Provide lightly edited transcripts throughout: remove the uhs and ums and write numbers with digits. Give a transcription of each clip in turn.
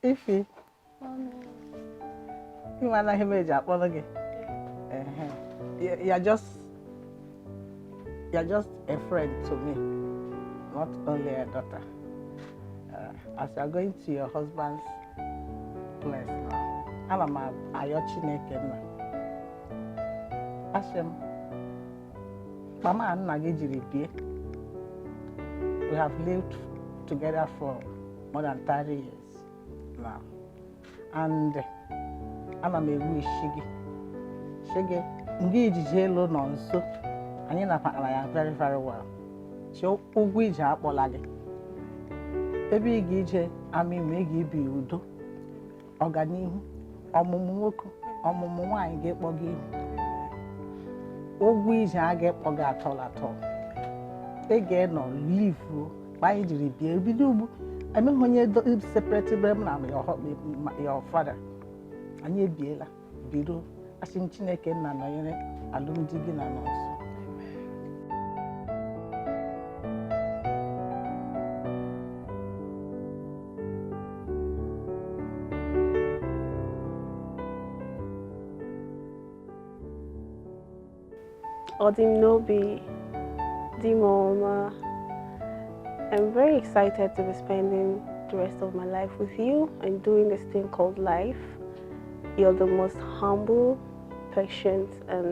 Ify, ị mana ihe m eji akpọrọ gị. Ehe. You're just a friend to me, not only a daughter. As you are going to your husband's place now, ana m ayọ Chineke nna. Asị m, mama nna gị jiri bie. We have lived together for more than 30 years now. And ana m ewu isi gị shi gị nga ijiji elu nọ nso anyị nabatara ya very very well. Chi ụgwọ ije akpọla gị ebe ị ga-ije ama ime ị ga-ebi udo, ọganihu, ọmụmụ nwoke, ọmụmụ nwaanyị ga-ekpọ gị ihu. Ụgwọ ije a ga-ekpọ gị atọl atọl. Ị ga-enọ live mgbe anyị jiri bie bido ugbu emeghị onye separate m na your father. Anyị ebiela bido. Asị m Chineke nna nọnyere alụmdi gị na Nonso. Odimnobi, di m ọma, I'm very excited to be spending the rest of my life with you and doing this thing called life. You're the most humble, patient, and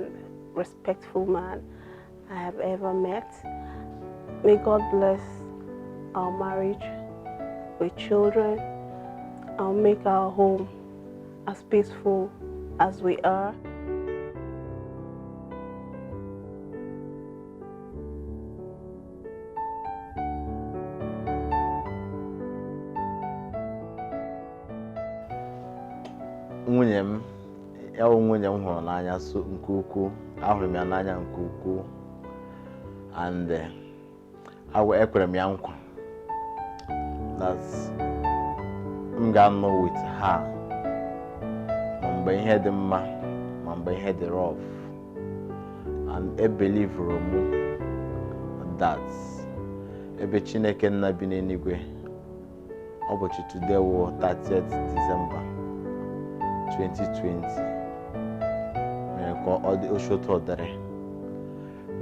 respectful man I have ever met. May God bless our marriage with children and make our home as peaceful as we are. Nwunye m, ya bụ nwunye m hụrụ n'anya so nke ukwuu. Ahụrụ m ya n'anya nke ukwuu and ekwere m ya nkwa that m ga-anọ with her ma mgbe ihe dị mma, ma mgbe ihe dị rough, and ebelivuru m that ebe Chineke nna bi n'eluigwe, ụbọchị today wụ 30th December 2020, mere ka ọ dị otu ọ dịrị.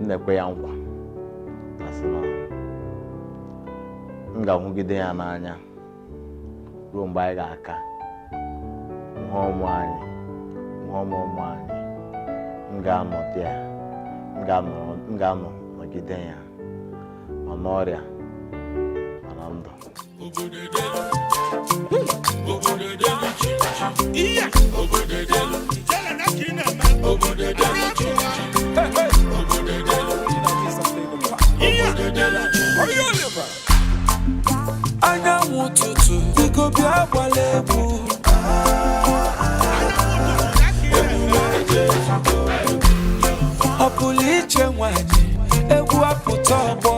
M na-ekwe ya nkwa na sị na m ga-ahụgide ya n'anya ruo mgbe anyị ga-aka hụ ụmụ anyị, hụ ụmụ ụmụ anyị. M ga-anọ ya, m ga-anọ nọgide ya ma n'ọrịa ma na ndụ. Obodo delu chi, obodo delu, obodo delu chi, obodo delu, obodo delu chi. Anyanwụ ụtụtụ, biko bịa gbala egwu. Ọ pụrụ iche nwanyị, egwu apụta ọgbọ.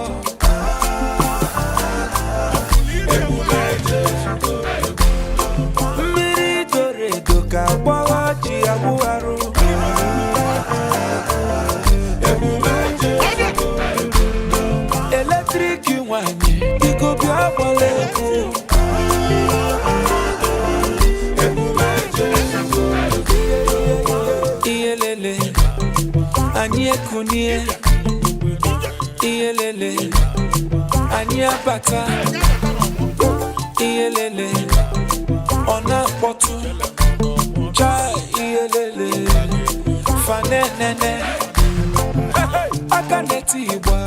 Mmiri doro edo ka agbọghọ ji agbụgharụ. Electric nwanyị, biko bịa gbala egwu. Ihe lele, anyị ekunie. Ihe lele, anyị abata. Ihe lele, ọ na-akpọtụ. Chai, ihe lele, fanenene aka na-eti igba.